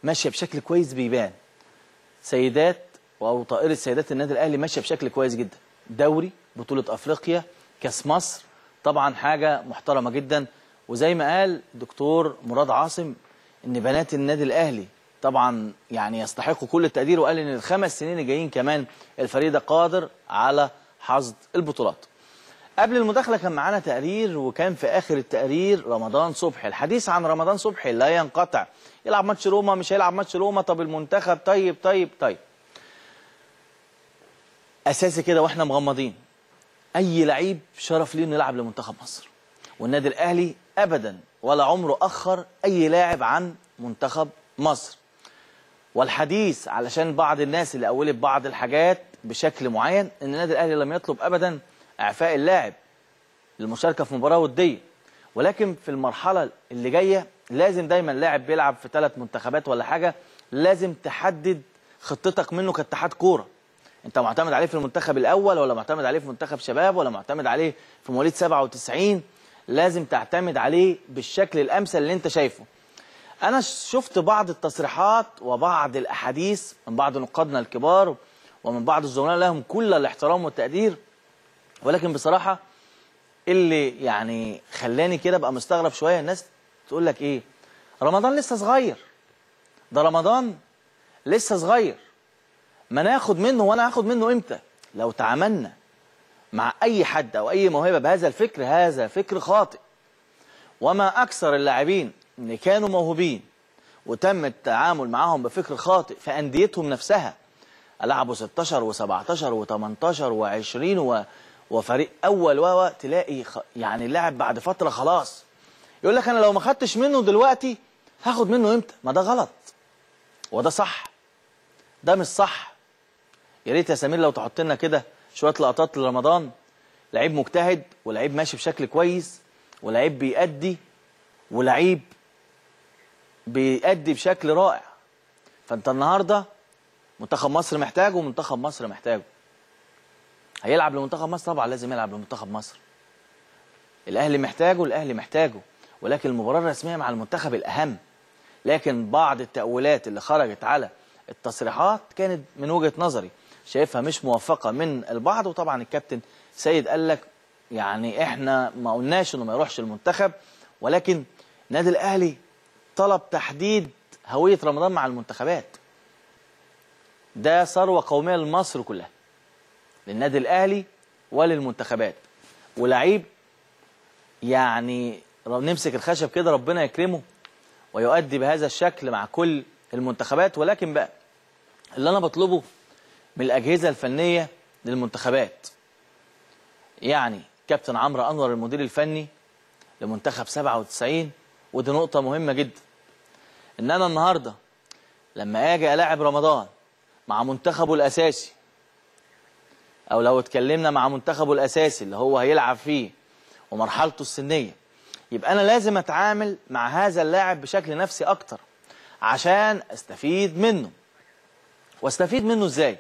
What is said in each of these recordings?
ماشية بشكل كويس بيبان. سيدات او طائره سيدات النادي الاهلي ماشية بشكل كويس جدا، دوري، بطوله افريقيا، كاس مصر، طبعا حاجة محترمه جدا. وزي ما قال دكتور مراد عاصم ان بنات النادي الاهلي طبعا يعني يستحقوا كل التقدير، وقال ان ال5 سنين الجايين كمان الفريق ده قادر على حصد البطولات. قبل المداخلة كان معانا تقرير، وكان في اخر التقرير رمضان صبحي. الحديث عن رمضان صبحي لا ينقطع، يلعب ماتش روما، مش هيلعب ماتش روما، طب المنتخب، طيب طيب طيب. اساسي كده واحنا مغمضين، اي لعيب شرف ليه انه يلعب لمنتخب مصر، والنادي الاهلي ابدا ولا عمره اخر اي لاعب عن منتخب مصر. والحديث علشان بعض الناس اللي اولت بعض الحاجات بشكل معين، ان النادي الاهلي لم يطلب ابدا اعفاء اللاعب للمشاركة في مباراة وديه، ولكن في المرحلة اللي جاية لازم دايما لاعب بيلعب في 3 منتخبات ولا حاجة لازم تحدد خطتك منه كاتحاد كورة. انت معتمد عليه في المنتخب الاول، ولا معتمد عليه في منتخب شباب، ولا معتمد عليه في مواليد 97؟ لازم تعتمد عليه بالشكل الامثل اللي انت شايفه. انا شفت بعض التصريحات وبعض الاحاديث من بعض نقادنا الكبار ومن بعض الزملاء لهم كل الاحترام والتقدير، ولكن بصراحة اللي يعني خلاني كده ابقى مستغرب شوية، الناس تقول لك ايه، رمضان لسه صغير، ده رمضان لسه صغير، ما ناخد منه، وانا هاخد منه امتى؟ لو تعاملنا مع اي حد او اي موهبة بهذا الفكر، هذا فكر خاطئ. وما اكثر اللاعبين اللي كانوا موهوبين وتم التعامل معاهم بفكر خاطئ في انديتهم نفسها، لعبوا 16 و17 و18 و20 وفريق اول و تلاقي يعني اللاعب بعد فترة خلاص يقول لك انا لو ما خدتش منه دلوقتي هاخد منه امتى؟ ما ده غلط وده صح، ده مش صح. يا ريت يا سمير لو تحط لنا كده شوية لقطات لرمضان، لعيب مجتهد ولعيب ماشي بشكل كويس ولعيب بيأدي ولعيب بيأدي بشكل رائع. فانت النهارده منتخب مصر محتاجه، ومنتخب مصر محتاجه. هيلعب لمنتخب مصر؟ طبعا لازم يلعب لمنتخب مصر. الاهلي محتاجه، الاهلي محتاجه، ولكن المباراة الرسمية مع المنتخب الاهم. لكن بعض التأويلات اللي خرجت على التصريحات كانت من وجهة نظري شايفها مش موفقة من البعض. وطبعا الكابتن سيد قال لك يعني احنا ما قلناش انه ما يروحش المنتخب، ولكن النادي الاهلي طلب تحديد هوية رمضان مع المنتخبات. ده ثروة قومية لمصر كلها، للنادي الاهلي وللمنتخبات. ولعيب يعني نمسك الخشب كده ربنا يكرمه ويؤدي بهذا الشكل مع كل المنتخبات. ولكن بقى اللي انا بطلبه من الاجهزة الفنية للمنتخبات، يعني كابتن عمرو انور المدير الفني لمنتخب 97، ودي نقطة مهمة جدا، ان انا النهارده لما اجي الاعب رمضان مع منتخبه الاساسي، او لو اتكلمنا مع منتخبه الاساسي اللي هو هيلعب فيه ومرحلته السنية، يبقى انا لازم اتعامل مع هذا اللاعب بشكل نفسي اكتر عشان استفيد منه. واستفيد منه ازاي؟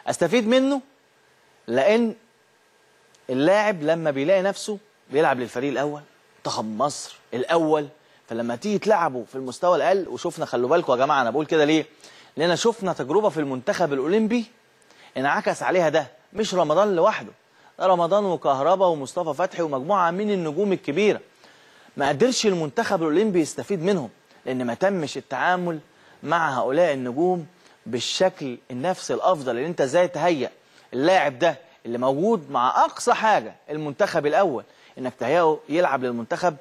استفيد منه لان اللاعب لما بيلاقي نفسه بيلعب للفريق الاول، منتخب مصر الاول، فلما تيجي تلعبه في المستوى الاقل، وشفنا خلوا بالكم يا جماعة انا بقول كده ليه؟ لان شفنا تجربه في المنتخب الاولمبي انعكس عليها ده، مش رمضان لوحده، ده رمضان وكهربا ومصطفى فتحي ومجموعة من النجوم الكبيرة. ما قدرش المنتخب الاولمبي يستفيد منهم لان ما تمش التعامل مع هؤلاء النجوم بالشكل النفسي الافضل، اللي انت ازاي تهيئ اللاعب ده اللي موجود مع اقصى حاجة المنتخب الاول، انك تهيئة يلعب للمنتخب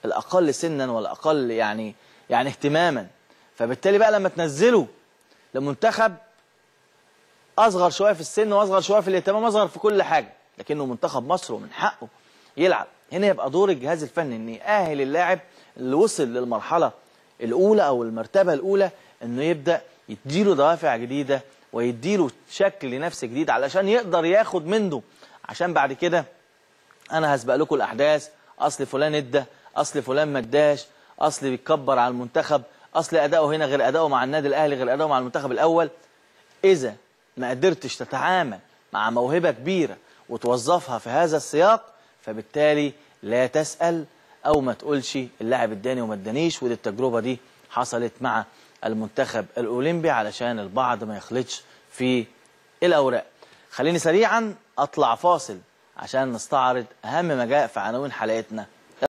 الاقل سنا والاقل يعني اهتماما. فبالتالي بقى لما تنزله لمنتخب اصغر شوية في السن واصغر شوية في الاهتمام واصغر في كل حاجة، لكنه منتخب مصر ومن حقه يلعب. هنا يبقى دور الجهاز الفني ان يأهل اللاعب اللي وصل للمرحلة الاولى او المرتبة الاولى، انه يبدا يديله دوافع جديدة ويديله شكل نفسي جديد علشان يقدر ياخد منه، عشان بعد كده انا هسبق لكم الاحداث، اصل فلان ادى، اصل فلان ما اداش، اصل بيتكبر على المنتخب، اصل اداؤه هنا غير اداؤه مع النادي الاهلي غير اداؤه مع المنتخب الاول. اذا ما قدرتش تتعامل مع موهبة كبيرة وتوظفها في هذا السياق، فبالتالي لا تسأل او ما تقولش اللاعب اداني وما ادانيش. ودي التجربة دي حصلت مع المنتخب الاولمبي علشان البعض ما يخلطش في الاوراق. خليني سريعا اطلع فاصل عشان نستعرض اهم ما جاء في عناوين حلقتنا